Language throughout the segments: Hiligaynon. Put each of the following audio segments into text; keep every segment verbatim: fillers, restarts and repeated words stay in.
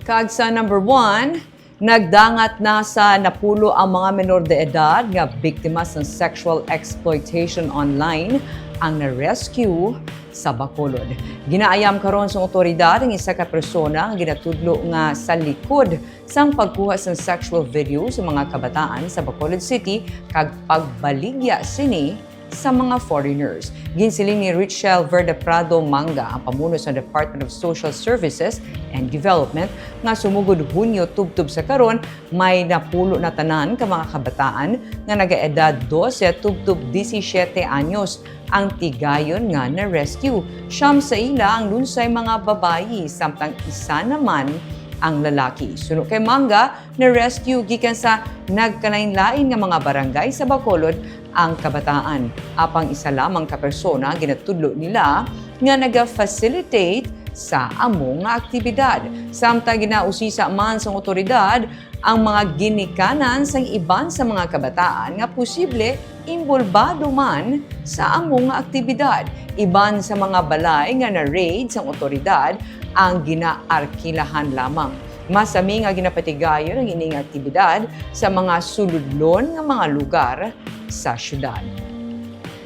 Kag sa number one, nagdangat na sa napulo ang mga menor de edad nga biktima sang sexual exploitation online ang na-rescue sa Bacolod. Ginaayam karon sang otoridad ang isa ka persona nga ginatudlo nga sa likod sang pagkuha sang sexual video sa mga kabataan sa Bacolod City kag pagbaligya sini sa mga foreigners. Ginsiling ni Richelle Verde Prado Manga, ang pamuno sa Department of Social Services and Development, nga sumugod Hunyo tubtob sa karon, may napulo na tanan ka mga kabataan nga nagaedad dose tubtob disisiete anyos ang tigayon nga na-rescue. Siyam sa ila ang lunsay mga babayi, samtang isa naman ang lalaki. Suno kay Manga, na-rescue gikan sa nagkalainlain nga mga barangay sa Bacolod ang kabataan. Apang isa lamang ka persona ginatudlo nila nga naga-facilitate sa amo nga aktibidad. Samtang ginausisa man sang otoridad ang mga ginikanan sang iban sa mga kabataan nga posible inbolbado man sa amo nga aktibidad. Iban sa mga balay nga na-raid sang otoridad ang ginaarkilahan lamang. Masami nga ginapatigayon ang ining aktibidad sa mga suludlon nga mga lugar sa syudad.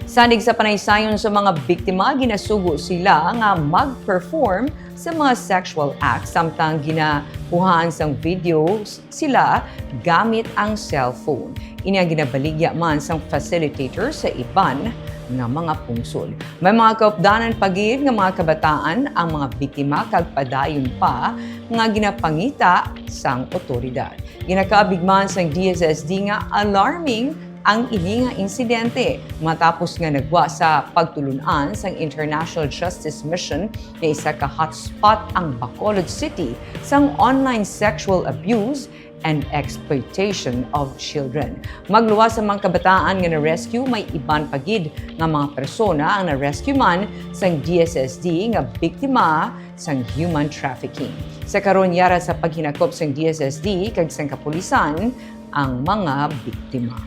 Sanig sa panaysayon sa mga biktima, ginasugo sila nga mag-perform sa mga sexual acts samtang ginakuhaan sang videos sila gamit ang cellphone. Ini ang ginabaligya man sang facilitator sa iban nga mga pungsod. May mga kaupdanan pa gid nga mga kabataan ang mga biktima kag padayon pa nga ginapangita sang otoridad. Ginakaabig man sang D S S D nga alarming ang ini nga insidente matapos nga nagwa sa pagtulun-an sang International Justice Mission nga isa ka hotspot ang Bacolod City sang online sexual abuse and exploitation of children. Magluwas sa mga kabataan nga na-rescue, may iban pa gid nga mga persona ang na-rescue man sang D S S D nga biktima sang human trafficking. Sa karon, yara sa paghinakop sang D S S D kag sang kapulisan ang mga biktima.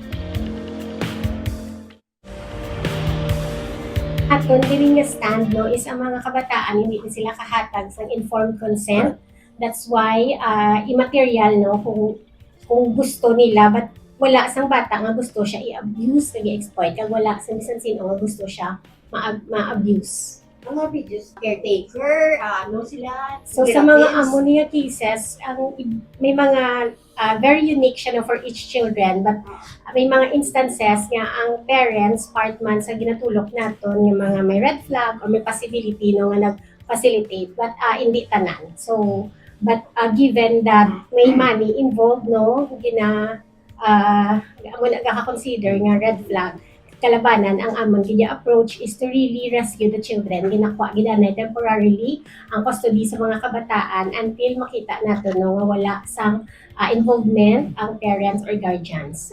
Aton diri nga stand, no, is ang mga kabataan hindi na sila kahatag sang informed consent. That's why uh, immaterial, no, kung kung gusto nila, but wala sang bata nga gusto siya i-abuse kag i-exploit, kag wala sang bisan sino nga gusto siya ma- ma-abuse. Mga videos, caretaker, ah, ano sila? So sa mga amo niya cases, ang may mga uh, very unique siya, no, for each children, but uh, may mga instances nga ang parents part man sa ginatulok naton nga mga may red flag or may possibility, no, nga nag-facilitate, but uh, hindi tanan. So but uh, given that may money involved, no, gina uh, amo na gaka-consider nga red flag kalabanan. Ang amon gid approach is to really rescue the children. Ginakuha gid anay temporarily ang custody sa mga kabataan until makita nato, no, nga wala sang uh, involvement ang parents or guardians.